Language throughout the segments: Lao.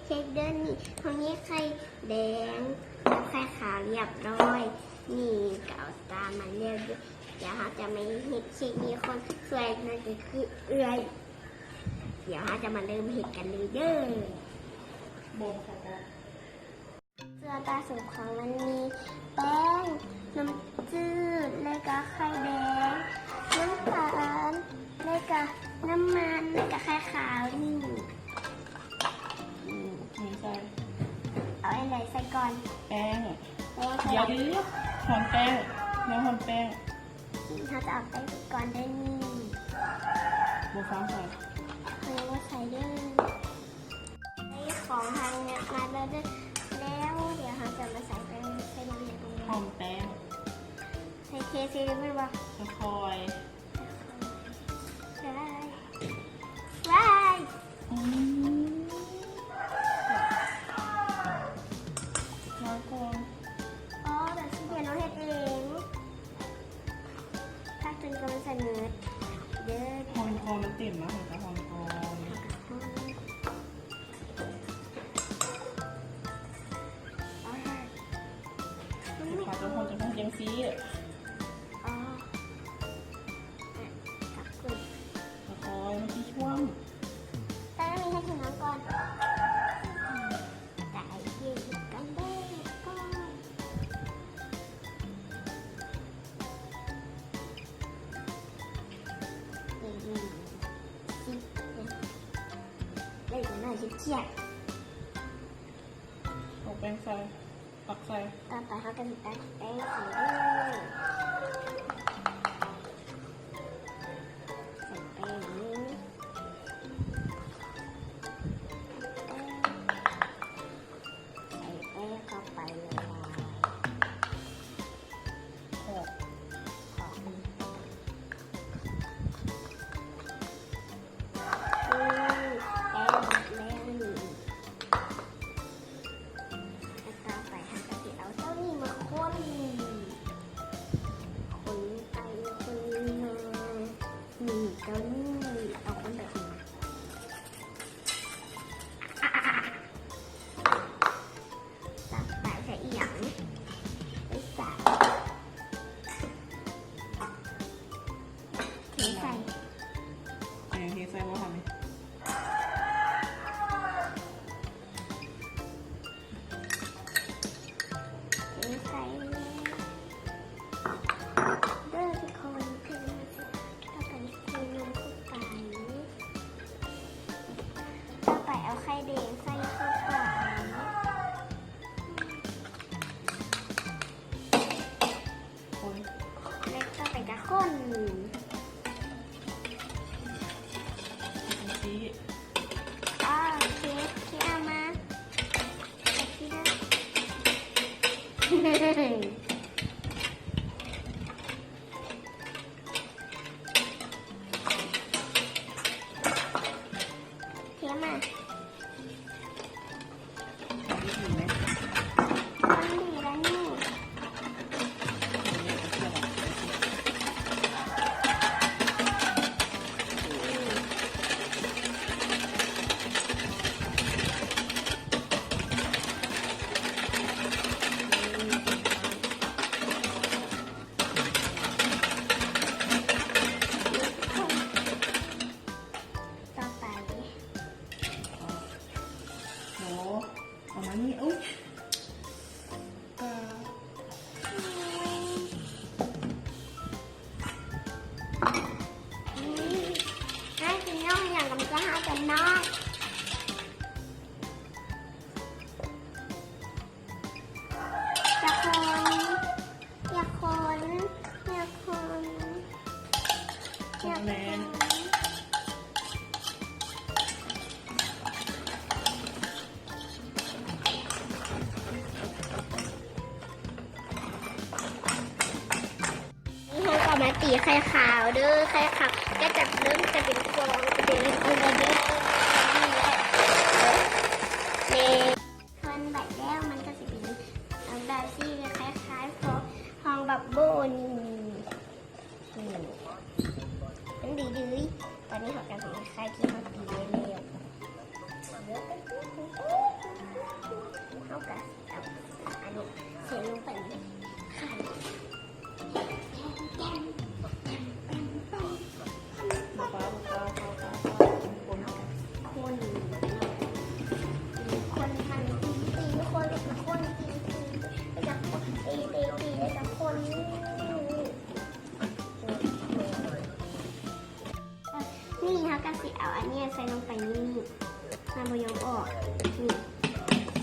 ເຄັກເດີນີ້ ເຮົາມີໄຂ່ແດງກັບໄຂ່ຂາວຮຽບຮ້ອຍ. ນີ້ກໍເອົາຕາມມາແລ້ວເດີ. ດຽວເຮົາຈະມາເຮັດເຄັກ ມີຄົນຊ່ວຍ ນັ້ນກໍຄືເອື້ອຍ. ດຽວເຮົາຈະມາເລີ່ມເຮັດກັນເລີຍເດີ. ສ່ວນສ່ວນປະສົມຂອງມັນມີແປ້ງ, ນ້ຳຈືດ ແລ້ວກໍໄຂ່ແດງ, ນ້ຳຕານ ແລ້ວກໍນ້ຳມັນ ແລ້ວກໍໄຂ່ຂາວນີ້. ອືມ ນີ້ໃສ່ ເອົາອັນໃດໃສ່ກ່ອນ? ແປ້ງ ແປ້ງ ດຽວ ດຽວ ດຽວ ຫອມແປ້ງ ຍັງຫອມແປ້ງ. ນີ້ເຮົາຈະເອົາແປ້ງໃສ່ກ່ອນເດີນີ້. ບໍ່ຟ້າວໃສ່ ເຮົາຍັງບໍ່ໃສ່ເດີ. ໃສ່ຂອງທາງນີ້ມາແລ້ວເດີ ແລ້ວດຽວເຮົາຈະມາໃສ່ແປ້ງ ໃສ່ນ້ຳເຢັນ ຫອມແປ້ງ ໃສ່ເທໃສ່ເລີຍແມ່ນບໍ່? ຄ່ອຍໆ ວ້າຍ ວ້າຍ ອືມ ວາງກ່ອນ. ອໍ ແບບຊີ້ ດຽວນ້ອງເຮັດເອງ. ພາກຕົນກໍໃສ່ໝົດເດີ. ຮ່ອນກ່ອນ ມັນເຕັມນະ ໃຫ້ກະຮ່ອນກ່ອນ. ເຮັດເຂົ້າຈະຮ່ອນ ຈະຮ່ອນຈັ່ງຊີ້. ອໍ ຄ່ອຍໆ ມັນຊິຖ້ວມ. ແປ້ງນີ້ໃຫ້ຖິງນ້ຳກ່ອນ. ໄດ້ເຮັດກັນເດີກ່ອນ. ເອີ ສິບ ເອີ ໄດ້ອີກໜ້ອຍ ຂີ້ຂຽດ. ເອົາແປ້ງໃສ່ ຕັກໃສ່. ຕໍ່ໄປເຮົາກໍຊິຕັກແປ້ງໃສ່ເດີ. ໃສ່ແປ້ງເດີ. ໃສ່ແປ້ງເຂົ້າໄປຫຼາຍໆ. ຂອບ ຂອບນີ້ ເອີ ແປ້ງໝົດແລ້ວນີ້. ແລ້ວຕໍ່ໄປເຮົາກໍຊິເອົາເຈົ້ານີ້ມາຄົນ ຄົນໄປຄົນມາ. ນີ້ ເຈົ້ານີ້ ເອົາຄົນແບບນີ້. ຕັກໄປໃສ່ອີ່ຫຍັງ? ໄປໃສ່ ເທໃສ່. ເທໃສ່ບໍ່ທັນນີ້? ເທໃສ່ເລີຍເດີທຸກຄົນ. ເທ ຕໍ່ໄປເທນ້ຳເຂົ້າໄປ. ຕໍ່ໄປເອົາໄຂ່ແດງໃສ່ເຂົ້າໄປ. ຄົນ ແລ້ວຕໍ່ໄປກໍຄົນ. ເທ ອໍ ເທ ເທອອກມາ. ເທມາ. ຕໍ່ໄປ ໂອ້ ປະມານນີ້. ໂອ້ຍ ໃຫ້ກິນນ້ອງຫຍັງກຳລັງຫາກັນເນາະ. ຢ່າຄົນ ຢ່າຄົນ ຢ່າຄົນ ຢ່າຄົນ. ນີ້ເຮົາກໍມາຕີໄຂ່ຂາວເດີ. ໄຂ່ຂາວກໍຈະເລີ່ມຈະເປັນຟອງ ຈະເປັນຟອງເດີ. ນີ້ແຫຼະ ນີ້ ຄົນໄປແລ້ວມັນກໍຊິເປັນແບບຊີ້ ຄ້າຍໆຟອງ ຟອງບັບເບິ້ນນີ້. ນີ້ ມັນດື້ໆ. ຕອນນີ້ເຮົາກໍຊິເອົາໄຂ່ທີ່ເຮົາຕີໄວ້ແລ້ວ. ກະຊິເອົາອັນນີ້ໃສ່ລົງໄປໃນນີ້ ມັນບໍ່ຍອມອອກ ນີ້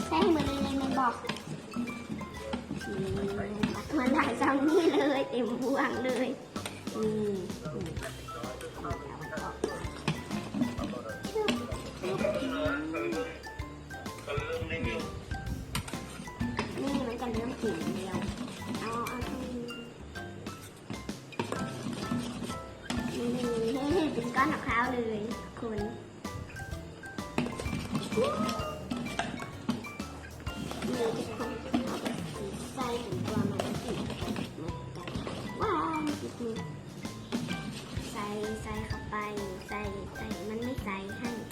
ໃສ່ໃຫ້ໝົດເລີຍແມ່ນບໍ່? ນີ້ ມາຫຼາຍຊ່ຳນີ້ເລີຍ ເຕັມບ່ວງເລີຍ ນີ້ ນີ້ ເອົາອອກ ຊຶບ ຊຶບ ນີ້ ນີ້ມັນກະເລີ່ມເປັນແລ້ວ ເອົາ ເອົາ ນີ້ ນີ້ ເປັນກ້ອນຂາວໆເລີຍທຸກຄົນ ນີ້ທຸກຄົນ ເຮົາກະຊິໃສ່ເປັນຕົວມັນ ວ້າວ ຕິດມື ໃສ່ ໃສ່ເຂົ້າໄປ ໃສ່ ໃສ່ ມັນມີໃສ່ໃຫ້ ນີ້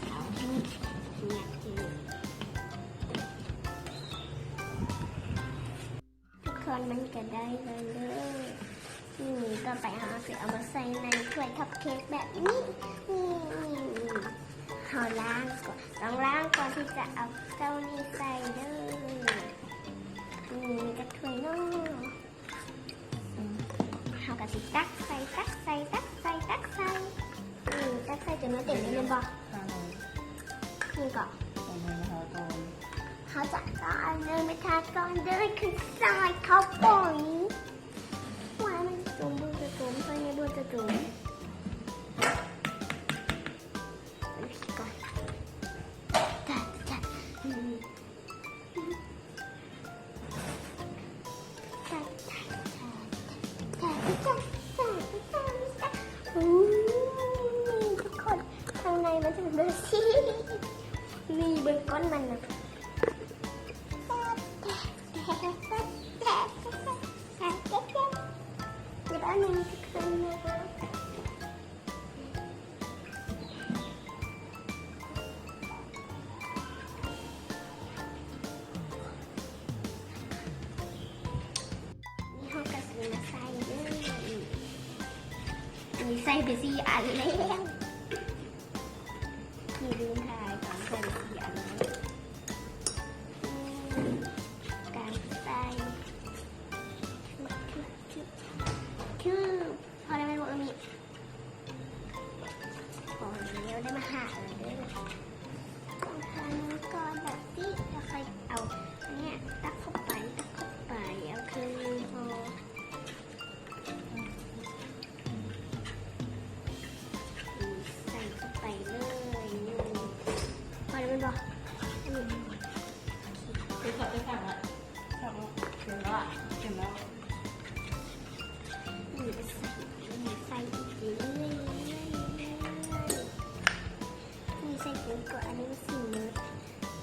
ເອົາ ນີ້ ນີ້ ນີ້ ທຸກຄົນ ມັນກະໄດ້ແລ້ວເດີ ນີ້ ຕໍ່ໄປເຮົາຊິເອົາມາໃສ່ໃນຖ້ວຍຄັບເຄ້ກແບບນີ້ ນີ້ ນີ້ ນີ້ ເຮົາລ້າງກ່ອນ ຕ້ອງລ້າງກ່ອນທີ່ຈະເອົາເຈົ້ານີ້ໃສ່ເດີ ນີ້ ມີຈັກຖ້ວຍເນາະ ອືມ ເຮົາກະຊິຕັກໃສ່ ຕັກໃສ່ ຕັກໃສ່ ຕັກໃສ່ ນີ້ ຕັກໃສ່ຈົນມັນເຕັມເລີຍແມ່ນບໍ່? ນີ້ກໍ ເຮົາຈະເອົາເນີຍມາທາກ່ອນເດີ ຄືໃສ່ເຂົ້າໄປ ວ້າຍ ມັນຈົມ ເບິ່ງຈະຈົມ ໃສ່ແນ່ ເບິ່ງຈະຈົມ ເອົາອີກກ່ອນ ໂອ້ ນີ້ທຸກຄົນ ຂ້າງໃນມັນຈະເປັນແບບນີ້ ນີ້ເບິ່ງກ້ອນມັນນະ ດຽວອັນນີ້ຄືນນະຄະ. ນີ້ເຮົາກະຊິມາໃສ່ເດີ ນີ້ໃສ່ໄປສີ່ອັນແລ້ວ ນີ້ລືມຖ່າຍຕອນໃສ່ໄປສີ່ອັນແລ້ວ ການໃສ່ ຄື ພໍແລ້ວແມ່ນບໍ່ເອີມິ? ພໍແລ້ວ ໄດ້ມາຫ້າອັນເດີ ຕ້ອງທາໜຶ່ງກ່ອນແບບນີ້ ແລ້ວຄ່ອຍເອົາອັນເນີ້ຍຕັກເຂົ້າໄປ ຕັກເຂົ້າໄປ ເອົາເຄິ່ງໜຶ່ງພໍ ໃສ່ເຂົ້າໄປເລີຍ ພໍແລ້ວແມ່ນບໍ່? ອືມ ຄືເຂົາໄປສັ່ງລະ ສັ່ງລະ ເຕັມແລ້ວອະ ເຕັມແລ້ວ ນີ້ໃສ່ ນີ້ໃສ່ອີກເລື້ອຍໆ ນີ້ໃສ່ເກີນກວ່າ ອັນນີ້ມັນຊິໝົດ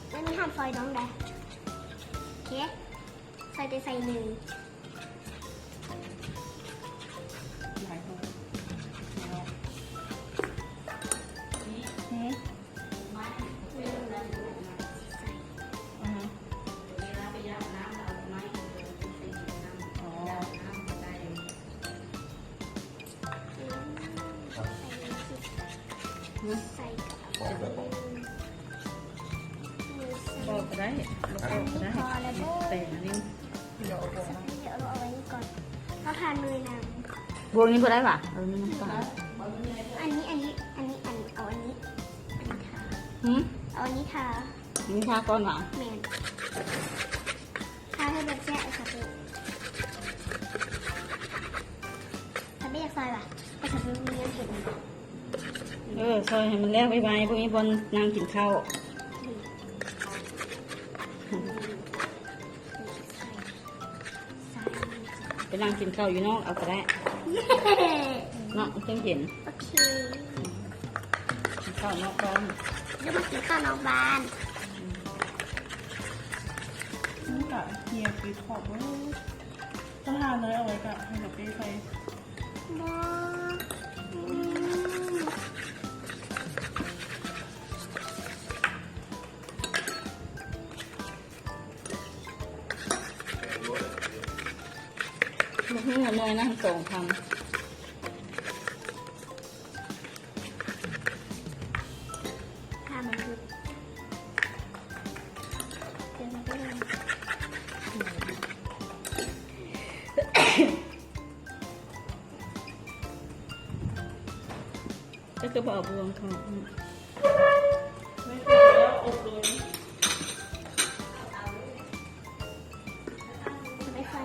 ແລ້ວນີ້ຫ້າມຟອຍລອງໄດ໋ ໂອເຄ ໃສ່ແຕ່ໃສ່ໜຶ່ງ ຫຼາຍໂພດ ຫື ອືຮຶ ໃສ່ກະເອົາ ບອກກະໄດ້ ບອກກະໄດ້ ອັນນີ້ພໍແລ້ວບໍ່? ແຕ່ອັນນີ້ ເອົາໄວ້ນີ້ກ່ອນ ເຮົາທາເນີຍນຳ ບວກນີ້ບໍ່ໄດ້ຫວາ? ເອີ ນີ້ມັນຕ່າງ ອັນນີ້ ອັນນີ້ ອັນນີ້ ອັນ ເອົາອັນນີ້ ອັນນີ້ທາ ຫື ເອົາອັນນີ້ທາ ອັນນີ້ທາກ່ອນຫວາ? ແມ່ນ ທາໃຫ້ແບບແຊະ ເອົາເຂົ້າໄປ ຄັນບໍ່ຢາກຊອຍຫວາ? ເອີ ຊອຍໃຫ້ມັນແລ້ວໄວໆ ບໍ່ມີບ່ອນນັ່ງກິນເຂົ້າ ໄປນັ່ງກິນເຂົ້າຢູ່ນອກເອົາກະໄດ້ ເນາະ ມັນຈັ່ງເຢັນ ໂອເຄ ກິນເຂົ້ານອກບ້ານ ຫຼືມາກິນເຂົ້ານອກບ້ານ ມັນກະເຮຍໄປຂອບເບີດ ຕ້ອງທາເນີຍເອົາໄວ້ກະໃຫ້ກະເປ້ໃສ່ ບໍ່ ອືມ ບັກຫຸ່ງໜ້ອຍນະ ສອງຄຳ. ຖ້າມັນຢຸດ ເດີນມາເລີຍ. ອືມ. ກໍບໍ່ເອົາບ່ວງເຂົ້າ ອືມ ໄປໃສ່